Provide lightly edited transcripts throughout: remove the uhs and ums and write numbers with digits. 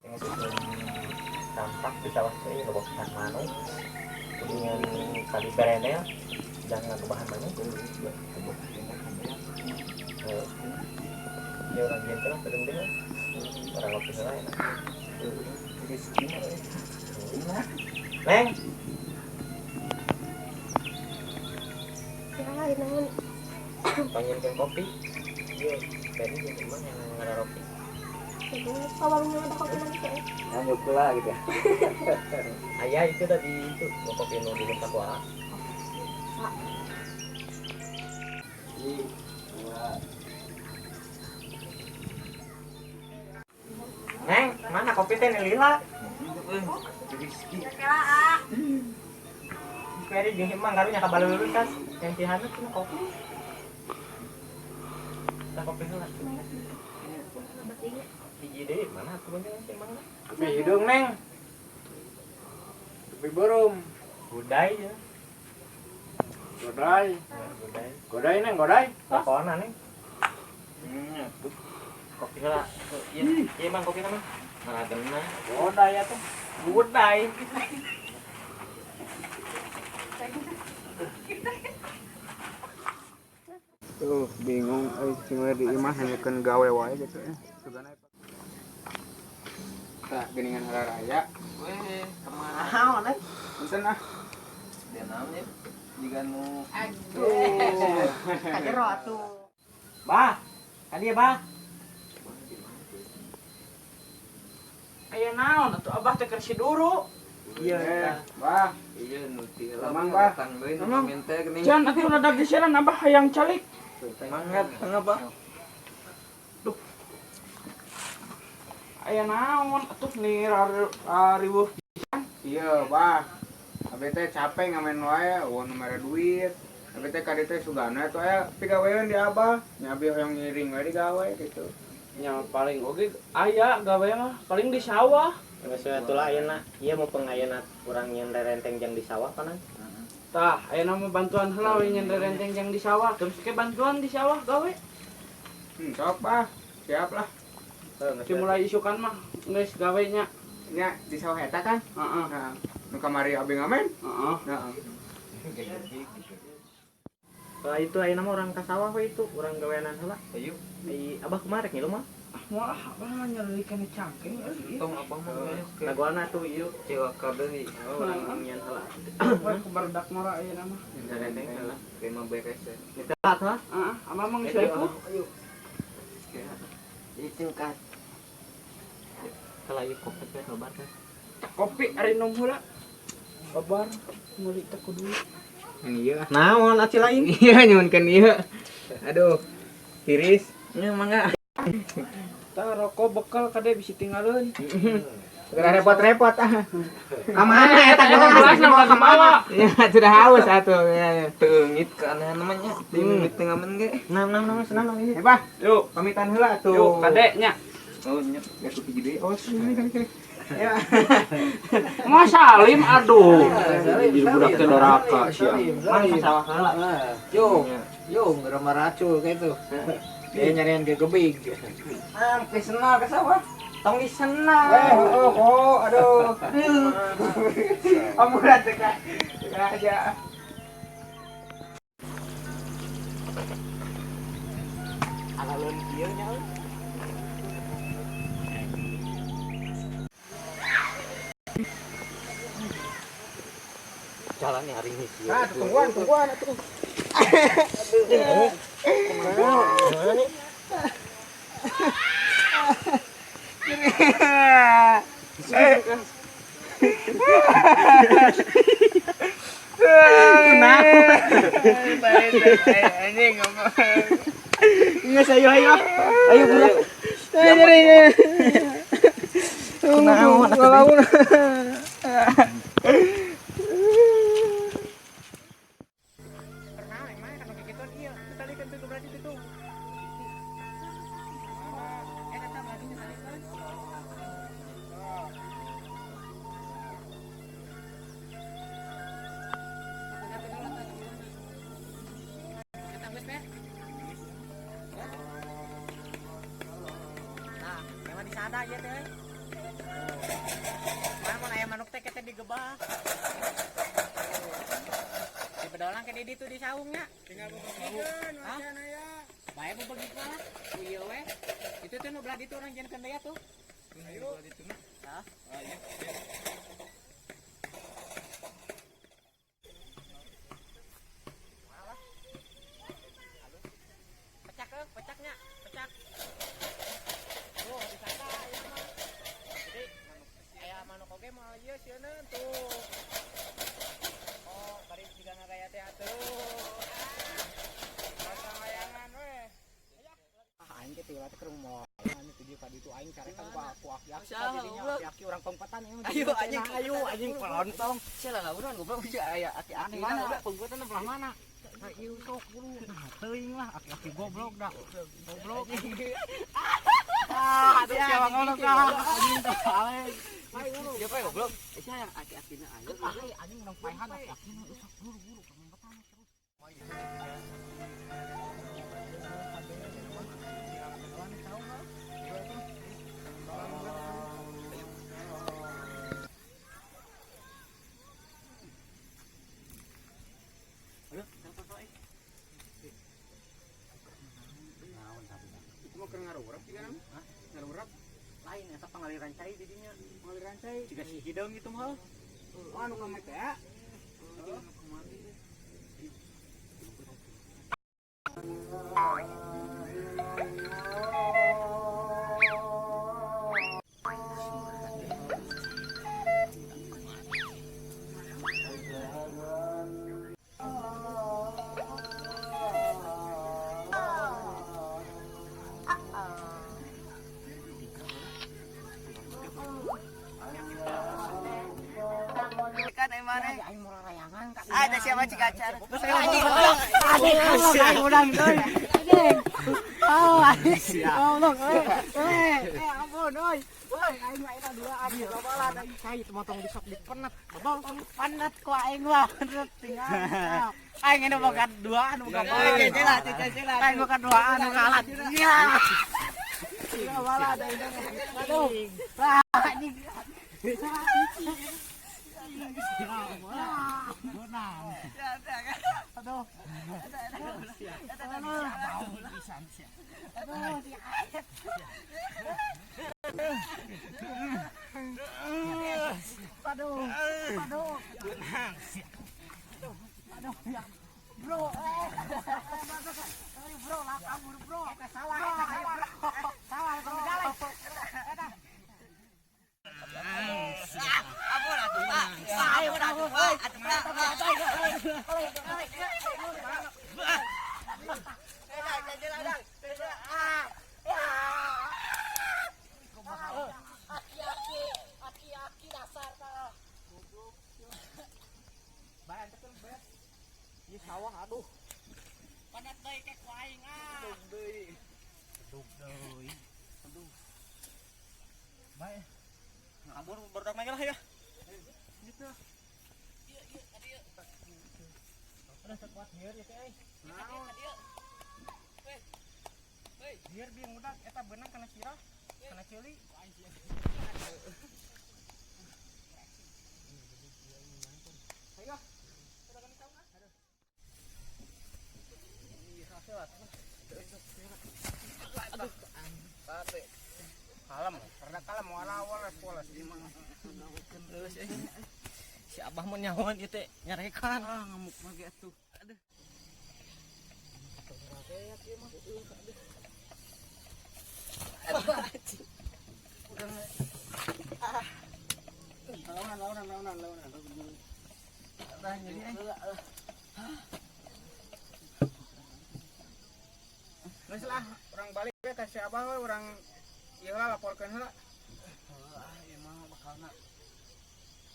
Yang sebelum tampak di sawah teh loba pisan manuk. Dengan tali berenel jangan bahan manuk. Heeh. Ya orang gitu lah, pedeng deh. Orang ngopi heula enak. Neng, Ya, naon? panggilkan kopi. Iya, tadi jeung emang yang ngararopi. Itu warungnya ada kopi nanti ya. Nganjuk lah gitu. Ayah itu tadi itu mau kopi nu di ku Aa. Neng, mana kopi teh nih lila? Kayaknya jeung emang karunya kabalulus kan. Yang tihanut cuma kopi. Kita kopi heula. Hiji deui mana atuh bener sih emang. Kopi hidung, Neng. Kopi burung. Budai ya. Godai. Budai. Godai, Neng, godai. Pokona neng. Hmm, Kopi heula. Iya, iya bang kopi nama. Mana gena. godai atuh. Budai. Tuh, bingung euy cing di imah hanyakeun gawe wae gitu ya. Sugana tah geuningan hari raya. Weh, kemana? Naon neng? Punten ah. Dia namanya jika nu Aduh. Kajero atuh. Bah, kan dia bah. Aya naon atuh abah teh keur siduru. Iya. Bah, iya nu ti Emang, Bah? datang deui nu Emang? minta geuning. Can atuh rada geseran abah hayang calik. Mangga tengah, Bah. Aya naon atuh nih riweuh. Iya, bah. Abi teh capek ngamen wae, eueuh nu mere duit. Abi teh ka dieu teh sugana atuh aya pigawean di abah. Nya abi hoyong ngiring we digawe gitu. Nya paling oge aya gawe mah paling di sawah. Geus we atuh lah ayeuna. Ieu mau pengayana urang nyen rerenteng jang di sawah panan. Tah, ayeuna mah bantuan heula we nyen rerenteng jang di sawah. Terus ke bantuan di sawah gawe. Sok, bah. Siap lah. Dimulai isukan mah geus gawe nya. Nya di sawah eta kan? Heeh. Nah, nu kamari abi ngamen. Heeh. Heeh. Kalau itu ayeuna mah urang ka sawah we itu, urang gaweanan heula. Ayo, Ai abah kumaha rek ngilu mah? Ah, moal ah abah mah nyeleuikeun cangkeng euy. tong abah mah ke Nagoana tuh ieu cilaka deui. urang nyen heula. Wah, kebarudak mora ayeuna mah. Rerenteng heula. Terima beres ya. Kita atuh. Heeh, abah mah geus ripuh. Ayo. Itu kan. Kalau ieu kopi teh lebar teh. Kopi ari nung heula. Babar meuli teh kudu. Iya. Naon acil lain? Iya, nyuhunkeun ieu. Aduh. Tiris. Nya mangga. Tah rokok bekal kade bisi tinggalin. Segera repot-repot ah. Ka mana eta Eta gelasna ulah dibawa. Ya, sudah haus atuh. Ya, ya. Teungit keanehan namanya. Di mimit tengah men ge. Nam nam nam senang nam ini. Eh, bah, Yuk, pamitan heula atuh. yuk kade nya. Oh nya. Ya kopi gede. Oh, sini kali kali. Ya. Mau salim aduh. Jadi budak teh doraka sia. Mang ka sawah heula. Yo, yo, ngerama racul kayak itu. Dia nyarian ke gebig. Ah, senal ke sawah. Tong disenang. Eh, oh, oh, aduh. Ampun teh Kak. Aja. Alaleun kieu nya euy. Jalan nih hari ini sih. Nah, tungguan, tungguan atuh. Kumaha nih? Anjing ngomong. Nggak ayo ayo. Ayo budak. Kunaon atuh. Disada ieu teh. Mana mun aya manuk teh kita digebah. Di bedolang ke di ditu di saungnya. Tinggal bebegikeun Hah? wajan aya. Bae bebegikeun lah. Ku ieu we. Itu tuh nu belah ditu urang jieunkeun deui atuh. Ayo. Hah? Oh iya. Pecak eh, pecaknya, pecak. Tuh, disada ieu mah. Jadi aya manuk oge moal ieu sieun tuh. Oh, bari jiga ngagaya teh atuh. Pasang layangan we. Ah, aing teh teh keur moal. Anu tuju ka ditu aing carekan ku aku aki-aki ka dirinya aki-aki urang pengpetan ieu. Ayo, anjing. Ayo anjing pelontong. Sia lah urang goblok sia aya aki-aki. Aneh mana? Pengpetan belah mana? Nah, ieu sok buru. Nah, teuing lah aki-aki goblok dah. Goblok. Ah, aduh siapa ngono ka. Anjing teh aing. Siapa ya goblok? Sia yang aki-akina ayo. Anjing urang paehan aki-aki nu sok buru-buru pengpetan terus. Itu mah keur ngarurak juga nama. Hah? Ngarurak Lain eta pengaliran cai di dinya. pengaliran cai. Jiga si hideung gitu mah. Oh, anu kamari teh ya. Kan emang Aing mau rayangan ka. Ada siapa cikacar? Anjing goblok. Anjing aing udang deui. Anjing. Oh, anjing. Goblok euy. Eh, ampun euy. Euy, aing mah eta duaan babalan aing cai motong disok dipenet. Bobol panet ku aing mah panet tinggal. Aing ini boga duaan boga Cecil lah, cecil lah. Aing boga duaan boga alat. Iya. Babalan aing. Aduh. Wah, anjing. Aduh. Aduh. Aduh. Aduh. Ya. Bro, bro, lah kabur bro. Salah, bro. Salah, bro. Ampun atuh, Pak. Ayo atuh, Pak. Atuh, Pak. Aki-aki dasar tah. Bae antekeun bae. Ieu sawah aduh. Panet deui ke ku aing ah. Dug deui. Dug deui. Aduh. Bae. Kabur berdak lagi lah ya. Gitu. Ieu ieu tadi ieu. Udah sekuat biar ya teh euy. Naon? Biar biang udah eta beunang kana sirah, kana ceuli. Ayo. Aduh. Kalem, rada kalem awal-awal polos Si Abah mau nyawan ieu teh nyarekan. Ah, ngamuk mah ge atuh. Aduh. Launan, launan, launan, launan. Geus lah, urang balik we ka si Abah we urang ieu lah laporkeun heula. Ah, emang bakalna.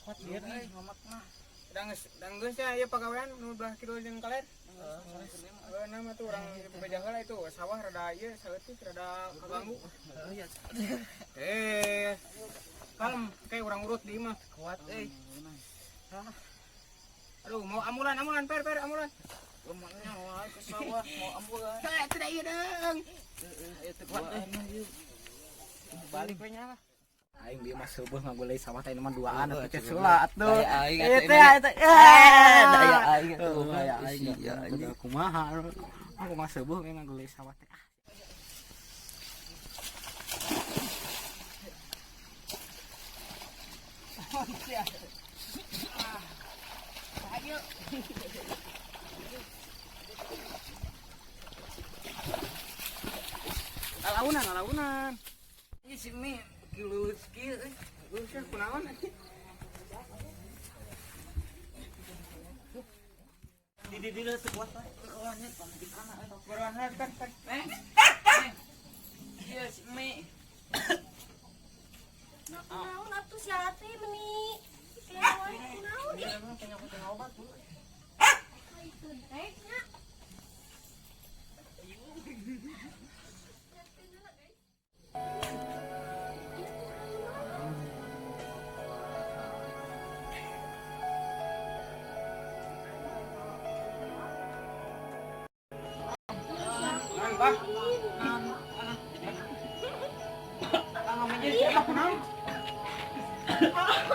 Kuat biar nih. Ngamak mah. Da geus da geus nya ieu pagawean nu belah kidul jeung kaler. Heuh nama tuh urang beja heula itu sawah rada ieu saeutik rada kaganggu. Iya. Eh, kalem kayak urang urut di imah. Kuat euy. Aduh, mau ambulan, ambulan, per, per, ambulan. Lemahnya wae ke sawah mau ambulan. Eh, tidak iya dong. Heeh, teu kuat euy. Balik we nya lah. Aing bieu mah seubeung ngagulai sawah teh mah duaan atuh teh sula atuh. Daya aing atuh Eta eta. Eh, daya aing atuh. Daya aing. Sia, anjing. Kumaha aku mah seubeung ngagulai sawah teh. Alaunan, alaunan. Ieu si Mi lulus kieu euy. Lulus ya kunaon anjing? Di di di teu kuat we. Kawannya di kana we. Buruan lah, kan, kan. Neng. Ieu si Mi. Naon atuh sia teh meni. Kayak wae naon ih. Itu teh nya. Naon, Bah? Ah,